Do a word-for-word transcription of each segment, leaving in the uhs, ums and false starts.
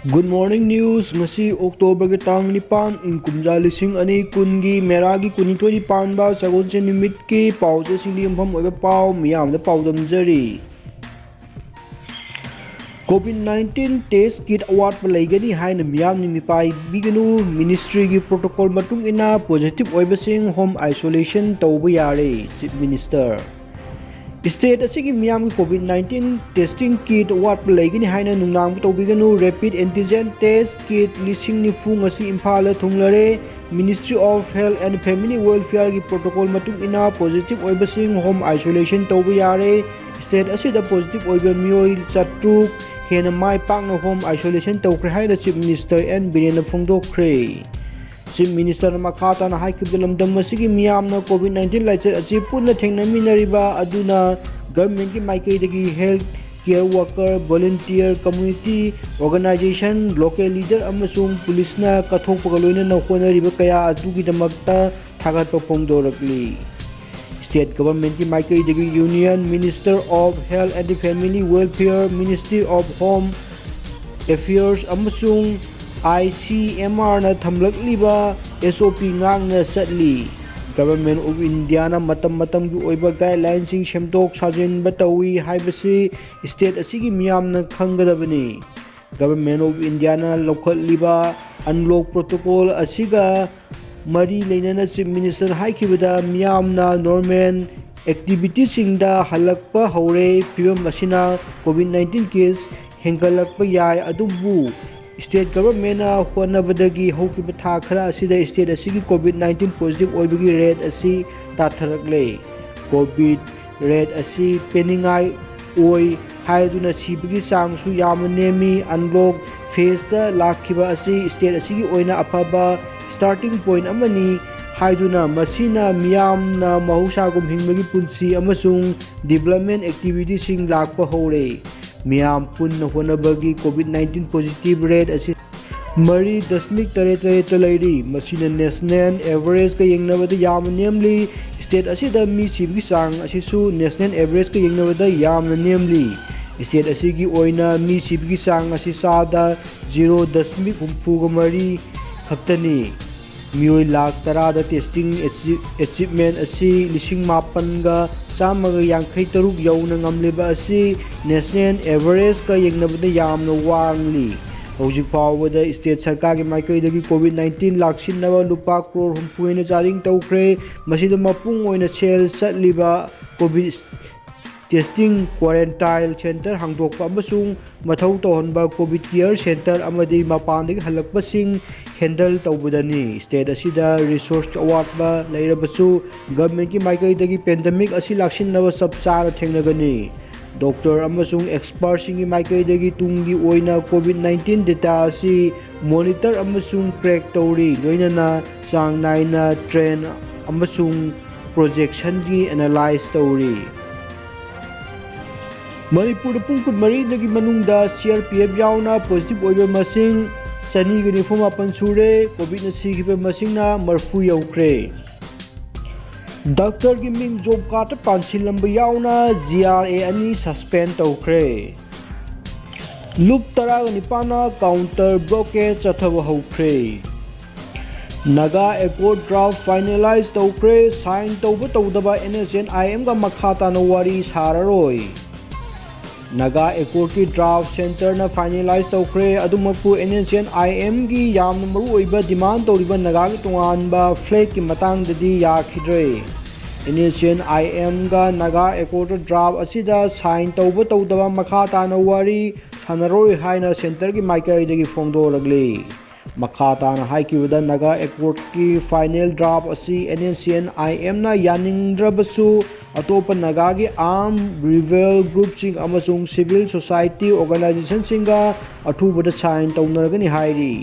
Good morning news. ꯉꯁꯤ October ꯒꯤ ꯇꯥꯡ ꯅꯤꯄꯥꯟ, ꯏꯪ ꯀꯨꯝꯖꯥ ꯂꯤꯁꯤꯡ ꯑꯅꯤ ꯀꯨꯟꯒꯤ ꯃꯦꯔꯥꯒꯤ ꯀꯨꯟꯅꯤꯊꯣꯏꯅꯤ ꯄꯥꯟꯕ ꯁꯒꯣꯜꯁꯦꯟ ꯅꯨꯃꯤꯠꯀꯤ ꯄꯥꯎ ꯆꯦꯁꯤꯡꯗ ꯌꯨꯝꯐꯝ ꯑꯣꯏꯕ ꯄꯥꯎ ꯃꯤꯌꯥꯝꯗ ꯄꯥꯎꯗꯝꯖꯔꯤ꯫ COVID nineteen test kit ꯑꯋꯥꯠꯄ ꯂꯩꯒꯅꯤ ꯍꯥꯏꯅ ꯃꯤꯌꯥꯝꯅ ꯃꯤꯄꯥꯏꯕꯤꯒꯅꯨ꯫ Ministry ꯒꯤ protocol ꯃꯇꯨꯡ ꯏꯟꯅ positive ꯑꯣꯏꯕꯁꯤꯡ home isolation ꯇꯧꯕ ꯌꯥꯔꯦ, Chief Minister꯫ State ꯑꯁꯤꯒꯤ ꯃꯤꯌꯥꯝꯒꯤ COVID nineteen testing kit ꯋꯥꯠꯄ ꯂꯩꯒꯅꯤ ꯍꯥꯏꯅ ꯅꯨꯡꯅꯥꯡꯕ ꯇꯧꯕꯤꯒꯅꯨ꯫ Rapid antigen test kit ꯂꯤꯁꯤꯡ ꯅꯤꯐꯨ ꯉꯁꯤ ꯏꯝꯐꯥꯜꯗ ꯊꯨꯡꯂꯔꯦ꯫ Ministry of Health and Family Welfare ꯒꯤ protocol ꯃꯇꯨꯡ ꯏꯟꯅ positive ꯑꯣꯏꯕꯁꯤꯡ home isolation ꯇꯧꯕ ꯌꯥꯔꯦ꯫ State ꯑꯁꯤꯗ positive ꯑꯣꯏꯕ ꯃꯤꯑꯣꯏ ꯆꯥꯇ꯭ꯔꯨꯛ ꯍꯦꯟꯅ ꯃꯥꯏ ꯄꯥꯛꯅ home isolation ꯇꯧꯈ꯭ꯔꯦ ꯍꯥꯏꯅ Chief Minister N ꯕꯤꯔꯦꯟꯅ ꯐꯣꯡꯗꯣꯛꯈ꯭ꯔꯦ꯫ Chief Minister ꯅ ꯃꯈꯥ ꯇꯥꯅ ꯍꯥꯏꯈꯤꯕꯗ, ꯂꯝꯗꯝ ꯑꯁꯤꯒꯤ ꯃꯤꯌꯥꯝꯅ COVID nineteen ꯂꯥꯏꯆꯠ ꯑꯁꯤ ꯄꯨꯟꯅ ꯊꯦꯡꯅꯃꯤꯟꯅꯔꯤꯕ ꯑꯗꯨꯅ government ꯀꯤ ꯃꯥꯏꯀꯩꯗꯒꯤ health care worker, volunteer, community organization, local leader ꯑꯃꯁꯨꯡ police ꯅ ꯀꯠꯊꯣꯛꯄꯒ ꯂꯣꯏꯅꯅ ꯍꯣꯠꯅꯔꯤꯕ ꯀꯌꯥ ꯑꯗꯨꯒꯤꯗꯃꯛꯇ ꯊꯥꯒꯠꯄ ꯐꯣꯡꯗꯣꯔꯛꯂꯤ꯫ State government ꯀꯤ ꯃꯥꯏꯀꯩꯗꯒꯤ Union Minister of Health and Family Welfare, Ministry of Home Affairs ꯑꯃꯁꯨꯡ I C M R ꯅ ꯊꯝꯂꯛꯂꯤꯕ S O P ꯉꯥꯛꯅ ꯆꯠꯂꯤ꯫ Government of India ꯅ ꯃꯇꯝ ꯃꯇꯝꯒꯤ ꯑꯣꯏꯕ guideline ꯁꯤꯡ ꯁꯦꯝꯗꯣꯛ ꯁꯥꯖꯤꯟꯕ ꯇꯧꯏ ꯍꯥꯏꯕꯁꯤ state ꯑꯁꯤꯒꯤ ꯃꯤꯌꯥꯝꯅ ꯈꯪꯒꯗꯕꯅꯤ꯫ Government of India ꯅ ꯂꯧꯈꯠꯂꯤꯕ unlock protocol ꯑꯁꯤꯒ ꯃꯔꯤ ꯂꯩꯅꯅ Chief Minister ꯅ ꯍꯥꯏꯈꯤꯕꯗ, ꯃꯤꯌꯥꯝꯅ normal activity ꯁꯤꯡꯗ ꯍꯜꯂꯛꯄ ꯍꯧꯔꯦ꯫ ꯐꯤꯕꯝ ꯑꯁꯤꯅ COVID nineteen case ꯍꯦꯟꯒꯠꯂꯛꯄ ꯌꯥꯏ, ꯑꯗꯨꯕꯨ state government ꯅ ꯍꯣꯠꯅꯕꯗꯒꯤ ꯍꯧꯈꯤꯕ ꯊꯥ ꯈꯔ ꯑꯁꯤꯗ state ꯑꯁꯤꯒꯤ COVID nineteen positive ꯑꯣꯏꯕꯒꯤ rate ꯑꯁꯤ ꯇꯥꯊꯔꯛꯂꯦ꯫ COVID rate ꯑꯁꯤ ꯄꯦꯟꯅꯤꯡꯉꯥꯏ ꯑꯣꯏ ꯍꯥꯏꯗꯨꯅ ꯁꯤꯕꯒꯤ ꯆꯥꯡꯁꯨ ꯌꯥꯝꯅ ꯅꯦꯝꯃꯤ꯫ Unlock phase ꯇ ꯂꯥꯛꯈꯤꯕ ꯑꯁꯤ state ꯑꯁꯤꯒꯤ ꯑꯣꯏꯅ ꯑꯐꯕ starting point ꯑꯃꯅꯤ ꯍꯥꯏꯗꯨꯅ, ꯃꯁꯤꯅ ꯃꯤꯌꯥꯝꯅ ꯃꯍꯧꯁꯥꯒꯨꯝ ꯍꯤꯡꯕꯒꯤ ꯄꯨꯟꯁꯤ ꯑꯃꯁꯨꯡ development activity ꯁꯤꯡ ꯂꯥꯛꯄ ꯍꯧꯔꯦ꯫ ꯃꯤꯌꯥꯝ ꯄꯨꯟꯅ ꯍꯣꯠꯅꯕꯒꯤ COVID nineteen positive rate ꯑꯁꯤ ꯃꯔꯤ ꯗꯁꯃꯤꯛ ꯇꯔꯦꯠ ꯇꯔꯦꯠꯇ ꯂꯩꯔꯤ꯫ ꯃꯁꯤꯅ national average ꯀ ꯌꯦꯡꯅꯕꯗ ꯌꯥꯝꯅ ꯅꯦꯝꯂꯤ꯫ State ꯑꯁꯤꯗ ꯃꯤ ꯁꯤꯕꯒꯤ ꯆꯥꯡ ꯑꯁꯤꯁꯨ national average ꯀ ꯌꯦꯡꯅꯕꯗ ꯌꯥꯝꯅ ꯅꯦꯝꯂꯤ꯫ State ꯑꯁꯤꯒꯤ ꯑꯣꯏꯅ ꯃꯤ ꯁꯤꯕꯒꯤ ꯆꯥꯡ ꯑꯁꯤ ꯆꯥꯗ zero ꯗꯁꯃꯤꯛ ꯍꯨꯝꯐꯨꯒ ꯃꯔꯤ ꯈꯛꯇꯅꯤ꯫ ꯃꯤꯑꯣꯏ ꯂꯥꯈ ꯇꯔꯥꯗ testing achievement ꯑꯁꯤ ꯂꯤꯁꯤꯡ ꯃꯥꯄꯟꯒ ꯆꯥꯝꯃꯒ ꯌꯥꯡꯈꯩ ꯇꯔꯨꯛ ꯌꯧꯅ ꯉꯝꯂꯤꯕ ꯑꯁꯤ national average ꯀ ꯌꯦꯡꯅꯕꯗ ꯌꯥꯝꯅ ꯋꯥꯡꯂꯤ꯫ ꯍꯧꯖꯤꯛ ꯐꯥꯎꯕꯗ state ꯁꯔꯀꯥꯔꯒꯤ ꯃꯥꯏꯀꯩꯗꯒꯤ COVID nineteen ꯂꯥꯛꯁꯤꯟꯅꯕ ꯂꯨꯄꯥ ꯀ꯭ꯔꯣꯔ ꯍꯨꯝꯐꯨ ꯍꯦꯟꯅ ꯆꯥꯗꯤꯡ ꯇꯧꯈ꯭ꯔꯦ꯫ ꯃꯁꯤꯗ ꯃꯄꯨꯡ ꯑꯣꯏꯅ ꯁꯦꯜ ꯆꯠꯂꯤꯕ COVID testing, quarantine center ꯍꯥꯡꯗꯣꯛꯄ ꯑꯃꯁꯨꯡ ꯃꯊꯧ ꯇꯧꯍꯟꯕ COVID care center ꯑꯃꯗꯤ ꯃꯄꯥꯟꯗꯒꯤ ꯍꯜꯂꯛꯄꯁꯤꯡ handle ꯇꯧꯕꯗꯅꯤ꯫ State ꯑꯁꯤꯗ resource ꯑꯋꯥꯠꯄ ꯂꯩꯔꯕꯁꯨ government ꯀꯤ ꯃꯥꯏꯀꯩꯗꯒꯤ pandemic ꯑꯁꯤ ꯂꯥꯛꯁꯤꯟꯅꯕ ꯆꯞ ꯆꯥꯅ ꯊꯦꯡꯅꯒꯅꯤ꯫ Doctor ꯑꯃꯁꯨꯡ expert ꯁꯤꯡꯒꯤ ꯃꯥꯏꯀꯩꯗꯒꯤ ꯇꯨꯡꯒꯤ ꯑꯣꯏꯅ COVID nineteen data ꯑꯁꯤ monitor ꯑꯃꯁꯨꯡ track ꯇꯧꯔꯤ, ꯂꯣꯏꯅꯅ ꯆꯥꯡ ꯅꯥꯏꯅ trend ꯑꯃꯁꯨꯡ projection ꯒꯤ analyze ꯇꯧꯔꯤ꯫ ꯃꯅꯤꯄꯨꯔꯗ ꯄꯨꯡ ꯀꯨꯟꯃꯔꯤꯗꯒꯤ ꯃꯅꯨꯡꯗ C R P F ꯌꯥꯎꯅ positive ꯑꯣꯏꯕ ꯃꯁꯤꯡ ꯆꯅꯤꯒ ꯅꯤꯐꯨ ꯃꯥꯄꯟ ꯁꯨꯔꯦ꯫ COVID ꯅ ꯁꯤꯈꯤꯕ ꯃꯁꯤꯡꯅ ꯃꯔꯤꯐꯨ ꯌꯧꯈ꯭ꯔꯦ꯫ Doctor ꯒꯤ ꯃꯤꯡ job card ꯇ ꯄꯥꯟꯁꯤꯜꯂꯝꯕ ꯌꯥꯎꯅ G R A ꯑꯅꯤ suspend ꯇꯧꯈ꯭ꯔꯦ꯫ ꯂꯨꯞ ꯇꯔꯥꯒ ꯅꯤꯄꯥꯟꯅ counter blockade ꯆꯠꯊꯕ ꯍꯧꯈ꯭ꯔꯦ꯫ Naga Accord draft finalize ꯇꯧꯈ꯭ꯔꯦ꯫ Sign ꯇꯧꯕ ꯇꯧꯗꯕ N S C N I M ꯒ ꯃꯈꯥ ꯇꯥꯅ ꯋꯥꯔꯤ ꯁꯥꯔꯔꯣꯏ꯫ Naga Accord ꯀꯤ draft centre ꯅ finalize ꯇꯧꯈ꯭ꯔꯦ꯫ ꯑꯗꯨꯃꯛꯄꯨ N S C N I M ꯒꯤ ꯌꯥꯝꯅ ꯃꯔꯨꯑꯣꯏꯕ demand ꯇꯧꯔꯤꯕ ꯅꯥꯒꯥꯒꯤ ꯇꯣꯉꯥꯟꯕ flag ꯀꯤ ꯃꯇꯥꯡꯗꯗꯤ ꯌꯥꯈꯤꯗ꯭ꯔꯦ꯫ N S C N I M ꯒ Naga Accord draft ꯑꯁꯤꯗ sign ꯇꯧꯕ ꯇꯧꯗꯕ ꯃꯈꯥ ꯇꯥꯅ ꯋꯥꯔꯤ ꯁꯥꯟꯅꯔꯣꯏ ꯍꯥꯏꯅ centre ꯒꯤ ꯃꯥꯏꯀꯩꯗꯒꯤ ꯐꯣꯡꯗꯣꯔꯛꯂꯤ꯫ ꯃꯈꯥ ꯇꯥꯅ ꯍꯥꯏꯈꯤꯕꯗ, Naga Accord ꯀꯤ final draft ꯑꯁꯤ N S C N I M ꯅ ꯌꯥꯅꯤꯡꯗ꯭ꯔꯕꯁꯨ, ꯑꯇꯣꯞꯄ ꯅꯥꯒꯥꯒꯤ armed rebel group ꯁꯤꯡ ꯑꯃꯁꯨꯡ civil society organization ꯁꯤꯡꯒ ꯑꯊꯨꯕꯗ sign ꯇꯧꯅꯔꯒꯅꯤ ꯍꯥꯏꯔꯤ꯫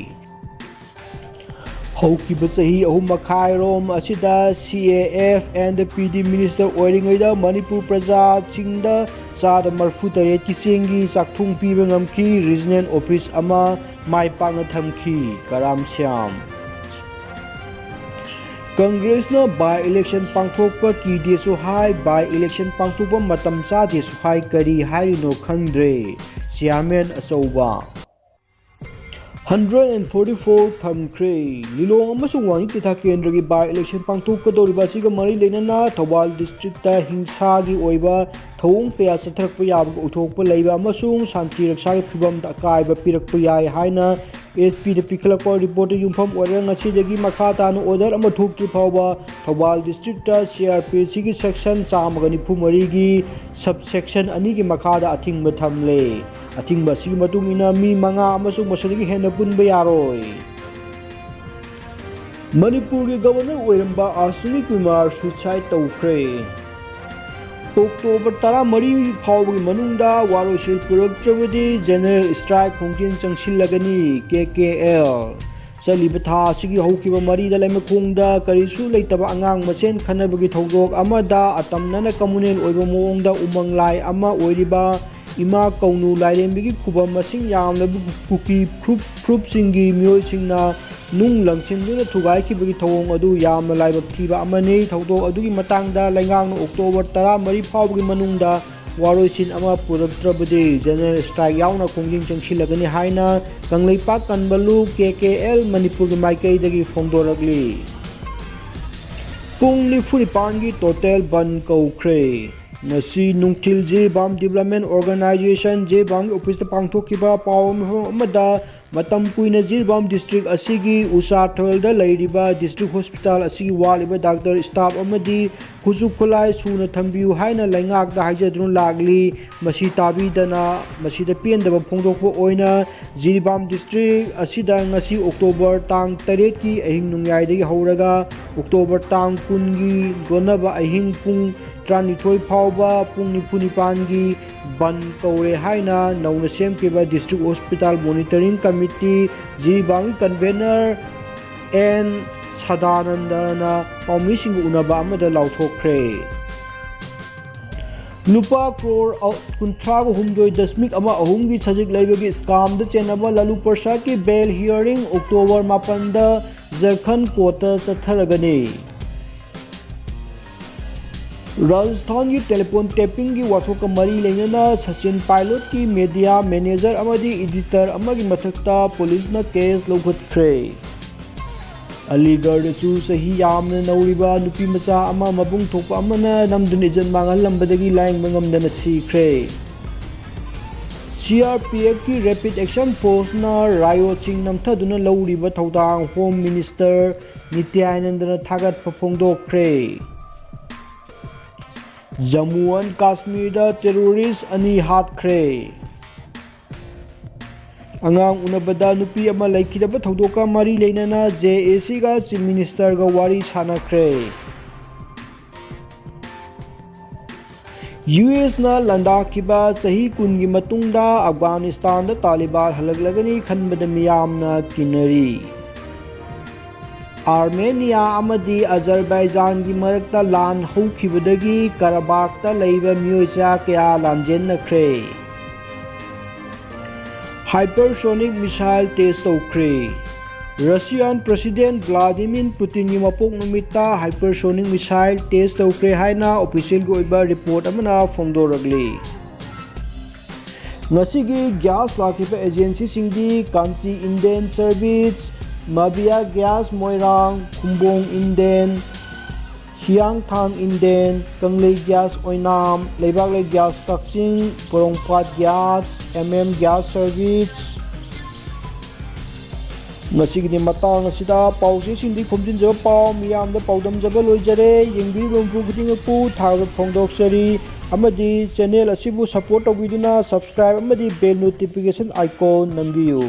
ꯍꯧꯈꯤꯕ ꯆꯍꯤ ꯑꯍꯨꯝ ꯃꯈꯥꯏꯔꯣꯝ ꯑꯁꯤꯗ C A F and P D minister ꯑꯣꯏꯔꯤꯉꯩꯗ ꯃꯅꯤꯄꯨꯔ ꯄ꯭ꯔꯖꯥꯁꯤꯡꯗ ꯆꯥꯗ ꯃꯔꯤꯐꯨ ꯇꯔꯦꯠꯀꯤ ꯆꯦꯡꯒꯤ ꯆꯥꯛꯊꯨꯡ ꯄꯤꯕ ꯉꯝꯈꯤ꯫ Regional office ꯑꯃ ꯃꯥꯏ ꯄꯥꯛꯅ ꯊꯝꯈꯤ꯫ ꯀꯔꯥꯝ ꯁ꯭ꯌꯥꯝ꯫ ꯀꯪꯒ꯭ꯔꯦꯁꯅ by election ꯄꯥꯡꯊꯣꯛꯄ ꯀꯤꯗꯦꯁꯨ ꯍꯥꯏ, by election ꯄꯥꯡꯊꯣꯛꯄ ꯃꯇꯝ ꯆꯥꯗꯦꯁꯨ ꯍꯥꯏ, ꯀꯔꯤ ꯍꯥꯏꯔꯤꯅꯣ ꯈꯪꯗ꯭ꯔꯦ꯫ ꯆꯤꯌꯥꯔꯃꯦꯟ ꯑꯆꯧꯕ꯫ Hundred and forty four ꯊꯝꯈ꯭ꯔꯦ꯫ ꯂꯤꯂꯣꯡ ꯑꯃꯁꯨꯡ ꯋꯥꯡꯖꯤꯡ ꯇꯦꯟꯊꯥ ꯀꯦꯟꯗ꯭ꯔꯒꯤ by election ꯄꯥꯡꯊꯣꯛꯀꯗꯧꯔꯤꯕ ꯑꯁꯤꯒ ꯃꯔꯤ ꯂꯩꯅꯅ ꯊꯧꯕꯥꯜ districtꯇ ꯍꯤꯡꯁꯥꯒꯤ ꯑꯣꯏꯕ ꯊꯧꯑꯣꯡ ꯀꯌꯥ ꯆꯠꯊꯔꯛꯄ ꯌꯥꯕꯒꯤ ꯑꯣꯏꯊꯣꯛꯄ ꯂꯩꯕ ꯑꯃꯁꯨꯡ ꯁꯥꯟꯇꯤ ꯔꯛꯁꯥꯒꯤ ꯐꯤꯕꯝꯗ ꯑꯀꯥꯏꯕ ꯄꯤꯔꯛꯄ ꯌꯥꯏ ꯍꯥꯏꯅ SP ꯗ ꯄꯤꯈꯠꯂꯛꯄ reportꯇ ꯌꯨꯝꯐꯝ ꯑꯣꯏꯔꯒ ꯉꯁꯤꯗꯒꯤ ꯃꯈꯥ ꯇꯥꯅ order ꯑꯃ ꯊꯣꯛꯇ꯭ꯔꯤ ꯐꯥꯎꯕ ꯊꯧꯕꯥꯜ districtꯇ CrPCꯒꯤ section ꯆꯥꯝꯃꯒ ꯅꯤꯐꯨ ꯃꯔꯤꯒꯤ subsection ꯑꯅꯤꯒꯤ ꯃꯈꯥꯗ ꯑꯊꯤꯡꯕ ꯊꯝꯂꯦ꯫ ꯑꯊꯤꯡꯕ ꯑꯁꯤꯒꯤ ꯃꯇꯨꯡ ꯏꯟꯅ ꯃꯤ ꯃꯉꯥ ꯑꯃꯁꯨꯡ ꯃꯁꯤꯗꯒꯤ ꯍꯦꯟꯅ ꯄꯨꯟꯕ ꯌꯥꯔꯣꯏ꯫ ꯃꯅꯤꯄꯨꯔꯒꯤ Governor ꯑꯣꯏꯔꯝꯕ ꯑꯁ꯭ꯋꯤꯅꯤ ꯀꯨꯃꯥꯔ suicide ꯇꯧꯈ꯭ꯔꯦ꯫ October ꯇꯔꯥꯃꯔꯤ ꯐꯥꯎꯕꯒꯤ ꯃꯅꯨꯡꯗ ꯋꯥꯔꯣꯏꯁꯤꯟ ꯄꯨꯔꯛꯇ꯭ꯔꯕꯗꯤ general strike ꯈꯣꯡꯖꯦꯜ ꯆꯪꯁꯤꯜꯂꯒꯅꯤ, KKL꯫ ꯆꯠꯂꯤꯕ ꯊꯥ ꯑꯁꯤꯒꯤ ꯍꯧꯈꯤꯕ ꯃꯔꯤꯗ ꯂꯩꯃꯈꯣꯡꯗ ꯀꯔꯤꯁꯨ ꯂꯩꯇꯕ ꯑꯉꯥꯡ ꯃꯁꯦꯟ ꯈꯠꯅꯕꯒꯤ ꯊꯧꯗꯣꯛ ꯑꯃꯗ ꯑꯇꯝꯅꯅ communal ꯑꯣꯏꯕ ꯃꯑꯣꯡꯗ ꯎꯃꯪ ꯂꯥꯏ ꯑꯃ ꯑꯣꯏꯔꯤꯕ ꯏꯃꯥ ꯀꯧꯅꯨ ꯂꯥꯏꯔꯦꯝꯕꯤꯒꯤ ꯈꯨꯕꯝ ꯃꯁꯤꯡ ꯌꯥꯝꯂꯕ ꯀꯨꯀꯤ ꯐꯨꯔꯨꯞ, ꯐꯨꯔꯨꯞꯁꯤꯡꯒꯤ ꯃꯤꯑꯣꯏꯁꯤꯡꯅ ꯅꯨꯡ ꯂꯪꯁꯤꯟꯗꯨꯅ ꯊꯨꯒꯥꯏꯈꯤꯕꯒꯤ ꯊꯧꯑꯣꯡ ꯑꯗꯨ ꯌꯥꯝꯅ ꯂꯥꯏꯕꯛ ꯊꯤꯕ ꯑꯃꯅꯤ꯫ ꯊꯧꯗꯣꯛ ꯑꯗꯨꯒꯤ ꯃꯇꯥꯡꯗ ꯂꯩꯉꯥꯛꯅ October ꯇꯔꯥꯃꯔꯤ ꯐꯥꯎꯕꯒꯤ ꯃꯅꯨꯡꯗ ꯋꯥꯔꯣꯏꯁꯤꯟ ꯑꯃ ꯄꯨꯔꯛꯇ꯭ꯔꯕꯗꯤ general strike ꯌꯥꯎꯅ ꯈꯣꯡꯖꯪ ꯆꯪꯁꯤꯜꯂꯒꯅꯤ ꯍꯥꯏꯅ ꯀꯪꯂꯩꯄꯥꯛ ꯀꯟꯕ ꯂꯨꯞ, KKL, ꯃꯅꯤꯄꯨꯔꯒꯤ ꯃꯥꯏꯀꯩꯗꯒꯤ ꯐꯣꯡꯗꯣꯔꯛꯂꯤ꯫ ꯄꯨꯡ ꯅꯤꯐꯨ ꯅꯤꯄꯥꯟꯒꯤ total ꯕꯟꯗ ꯀꯧꯈ꯭ꯔꯦ꯫ ꯉꯁꯤ ꯅꯨꯡꯊꯤꯜ ꯖꯤꯔꯤꯕꯥꯝ Development Organisation ꯖꯤꯔꯤꯕꯥꯝꯒꯤ officeꯇ ꯄꯥꯡꯊꯣꯛꯈꯤꯕ ꯄꯥꯎ ꯃꯤꯐꯝ ꯑꯃꯗ ꯃꯇꯝ ꯀꯨꯏꯅ ꯖꯤꯔꯤꯕꯥꯝ district ꯑꯁꯤꯒꯤ ꯎꯆꯥꯊꯣꯜꯗ ꯂꯩꯔꯤꯕ district hospital ꯑꯁꯤꯒꯤ ꯋꯥꯠꯂꯤꯕ doctor, staff ꯑꯃꯗꯤ ꯈꯨꯠꯁꯨ ꯈꯨꯠꯂꯥꯏ ꯁꯨꯅ ꯊꯝꯕꯤꯌꯨ ꯍꯥꯏꯅ ꯂꯩꯉꯥꯛꯇ ꯍꯥꯏꯖꯗꯨꯅ ꯂꯥꯛꯂꯤ꯫ ꯃꯁꯤ ꯇꯥꯕꯤꯗꯅ ꯃꯁꯤꯗ ꯄꯦꯟꯗꯕ ꯐꯣꯡꯗꯣꯛꯄ ꯑꯣꯏꯅ ꯖꯤꯔꯤꯕꯥꯝ district ꯑꯁꯤꯗ ꯉꯁꯤ October ꯇꯥꯡ ꯇꯔꯦꯠꯀꯤ ꯑꯍꯤꯡ ꯅꯣꯡꯌꯥꯏꯗꯒꯤ ꯍꯧꯔꯒ October ꯇꯥꯡ ꯀꯨꯟꯒꯤ ꯂꯣꯟꯅꯕ ꯑꯍꯤꯡ ꯄꯨꯡ ꯇꯔꯥꯅꯤꯊꯣꯏ ꯐꯥꯎꯕ ꯄꯨꯡ ꯅꯤꯐꯨ ꯅꯤꯄꯥꯟꯒꯤ ꯕꯟꯗ ꯀꯧꯔꯦ ꯍꯥꯏꯅ ꯅꯧꯅ ꯁꯦꯝꯈꯤꯕ District Hospital Monitoring Committee, ꯖꯤꯔꯤꯕꯥꯝꯒꯤ convener ꯑꯦꯟ ꯁꯗꯥꯅꯟꯗꯅ ꯄꯥꯎꯃꯤꯁꯤꯡꯒ ꯎꯅꯕ ꯑꯃꯗ ꯂꯥꯎꯊꯣꯛꯈ꯭ꯔꯦ꯫ ꯂꯨꯄꯥ ꯀ꯭ꯔꯣꯔ ꯀꯨꯟꯊ꯭ꯔꯥꯒ ꯍꯨꯝꯗꯣꯏ ꯗꯁꯃꯤꯛ ꯑꯃ ꯑꯍꯨꯝꯒꯤ ꯁꯖꯤꯛ ꯂꯩꯕꯒꯤ scamꯗ ꯆꯦꯟꯅꯕ ꯂꯥꯂꯨ ꯄ꯭ꯔꯁꯥꯗꯀꯤ bail hearing October ꯃꯥꯄꯟꯗ ꯖꯔꯈꯟ ꯀꯣꯔꯠꯇ ꯆꯠꯊꯔꯒꯅꯤ꯫ ꯔꯥꯖꯁꯊꯥꯟꯒꯤ ꯇꯦꯂꯤꯐꯣꯟ ꯇꯦꯄꯤꯡꯒꯤ ꯋꯥꯊꯣꯛꯀ ꯃꯔꯤ ꯂꯩꯅꯅ ꯁꯆꯤꯟ ꯄꯥꯏꯂꯣꯠꯀꯤ ꯃꯦꯗꯤꯌꯥ ꯃꯦꯅꯦꯖꯔ ꯑꯃꯗꯤ ꯏꯗꯤꯇꯔ ꯑꯃꯒꯤ ꯃꯊꯛꯇ ꯄꯨꯂꯤꯁꯅ ꯀꯦꯁ ꯂꯧꯈꯠꯈ꯭ꯔꯦ꯫ ꯑꯂꯤꯒꯔꯗꯁꯨ ꯆꯍꯤ ꯌꯥꯝꯅ ꯅꯧꯔꯤꯕ ꯅꯨꯄꯤ ꯃꯆꯥ ꯑꯃ ꯃꯕꯨꯡ ꯊꯣꯛꯄ ꯑꯃꯅ ꯅꯝꯗꯨꯅ ꯏꯖꯠ ꯃꯥꯡꯍꯜꯂꯝꯕꯗꯒꯤ ꯂꯥꯌꯦꯡꯕ ꯉꯝꯗꯅ ꯁꯤꯈ꯭ꯔꯦ꯫ ꯁꯤ ꯑꯥꯔ ꯄꯤ ꯑꯦꯐꯀꯤ ꯔꯦꯄꯤꯗ ꯑꯦꯛꯁꯟ ꯐꯣꯔꯁꯅ ꯔꯥꯌꯣꯠꯁꯤꯡ ꯅꯝꯊꯗꯨꯅ ꯂꯧꯔꯤꯕ ꯊꯧꯗꯥꯡ ꯍꯣꯝ ꯃꯤꯅꯤꯁꯇꯔ ꯅꯤꯇ꯭ꯌꯥꯅꯟꯗꯅ ꯊꯥꯒꯠꯄ ꯐꯣꯡꯗꯣꯛꯈ꯭ꯔꯦ꯫ ꯖꯝꯃꯨ ꯑꯦꯟ ꯀꯥꯁꯃꯤꯔꯗ ꯇꯦꯔꯣꯔꯤꯁ ꯑꯅꯤ ꯍꯥꯠꯈ꯭ꯔꯦ꯫ ꯑꯉꯥꯡ ꯎꯅꯕꯗ ꯅꯨꯄꯤ ꯑꯃ ꯂꯩꯈꯤꯗꯕ ꯊꯧꯗꯣꯛꯀ ꯃꯔꯤ ꯂꯩꯅꯅ ꯖꯦ ꯑꯦ ꯁꯤꯒ ꯆꯤꯐ ꯃꯤꯅꯤꯁꯇꯔꯒ ꯋꯥꯔꯤ ꯁꯥꯟꯅꯈ꯭ꯔꯦ꯫ ꯌꯨ ꯑꯦꯁꯅ ꯂꯥꯟꯗꯥꯈꯤꯕ ꯆꯍꯤ ꯀꯨꯟꯒꯤ ꯃꯇꯨꯡꯗ ꯑꯐꯒꯥꯅꯤꯁꯇꯥꯟꯗ ꯇꯥꯂꯤꯕꯥꯟ ꯍꯜꯂꯛꯂꯒꯅꯤ ꯈꯟꯕꯗ ꯃꯤꯌꯥꯝꯅ ꯀꯤꯅꯔꯤ꯫ ꯑꯥꯔꯃꯦꯅꯤꯌꯥ ꯑꯃꯗꯤ ꯑꯖꯔꯕꯥꯏꯖꯥꯟꯒꯤ ꯃꯔꯛꯇ ꯂꯥꯟ ꯍꯧꯈꯤꯕꯗꯒꯤ ꯀꯔꯥꯕꯥꯛꯇ ꯂꯩꯕ ꯃꯤꯑꯣꯏ ꯆꯥ ꯀꯌꯥ ꯂꯥꯟꯖꯦꯟꯅꯈ꯭ꯔꯦ꯫ ꯍꯥꯏꯄꯔꯁꯣꯅꯤꯛ ꯃꯤꯁꯥꯏꯜ ꯇꯦꯁ ꯇꯧꯈ꯭ꯔꯦ꯫ ꯔꯁꯤꯌꯥꯟ ꯄ꯭ꯔꯁꯤꯗꯦꯟ ꯚ꯭ꯂꯥꯗꯤꯃꯤꯔ ꯄꯨꯇꯤꯟꯒꯤ ꯃꯄꯣꯛ ꯅꯨꯃꯤꯠꯇ ꯍꯥꯏꯄꯔꯁꯣꯅꯤꯛ ꯃꯤꯁꯥꯏꯜ ꯇꯦꯁ ꯇꯧꯈ꯭ꯔꯦ ꯍꯥꯏꯅ ꯑꯣꯐꯤꯁꯤꯌꯦꯜꯒꯤ ꯑꯣꯏꯕ ꯔꯤꯄꯣꯔꯠ ꯑꯃꯅ ꯐꯣꯡꯗꯣꯔꯛꯂꯤ꯫ ꯉꯁꯤꯒꯤ ꯒ꯭ꯌꯥꯁ ꯂꯥꯛꯈꯤꯕ ꯑꯦꯖꯦꯟꯁꯤꯁꯤꯡꯗꯤ ꯀꯥꯟꯆꯤ ꯏꯟꯗꯤꯌꯟ ꯁꯔꯚꯤꯁ, ꯃꯕꯤꯌꯥ gas Moirang, Khumbong Indian, Hiyangthang Indian, Kanglei gas Oinam, Leibaklei gas Kakching, Porompat gas, M M gas service. ꯉꯁꯤꯒꯤꯗꯤ ꯃꯇꯥꯡ ꯑꯁꯤꯗ ꯄꯥꯎꯆꯦꯁꯤꯡꯗꯤ ꯈꯣꯝꯖꯤꯟꯖꯕ ꯄꯥꯎ ꯃꯤꯌꯥꯝꯗ ꯄꯥꯎꯗꯝꯖꯕ ꯂꯣꯏꯖꯔꯦ꯫ ꯌꯦꯡꯕꯤꯔꯤꯕ ꯃꯤꯄꯨꯝ ꯈꯨꯗꯤꯡꯃꯛꯄꯨ ꯊꯥꯒꯠꯄ ꯐꯣꯡꯗꯣꯛꯆꯔꯤ ꯑꯃꯗꯤ ꯆꯦꯅꯦꯜ ꯑꯁꯤꯕꯨ ꯁꯄꯣꯔꯠ ꯇꯧꯕꯤꯗꯨꯅ ꯁꯕꯁꯀ꯭ꯔꯥꯏꯕ ꯑꯃꯗꯤ ꯕꯦꯜ ꯅꯣꯇꯤꯐꯤꯀꯦꯁꯟ ꯑꯥꯏꯀꯣꯟ ꯅꯝꯕꯤꯌꯨ꯫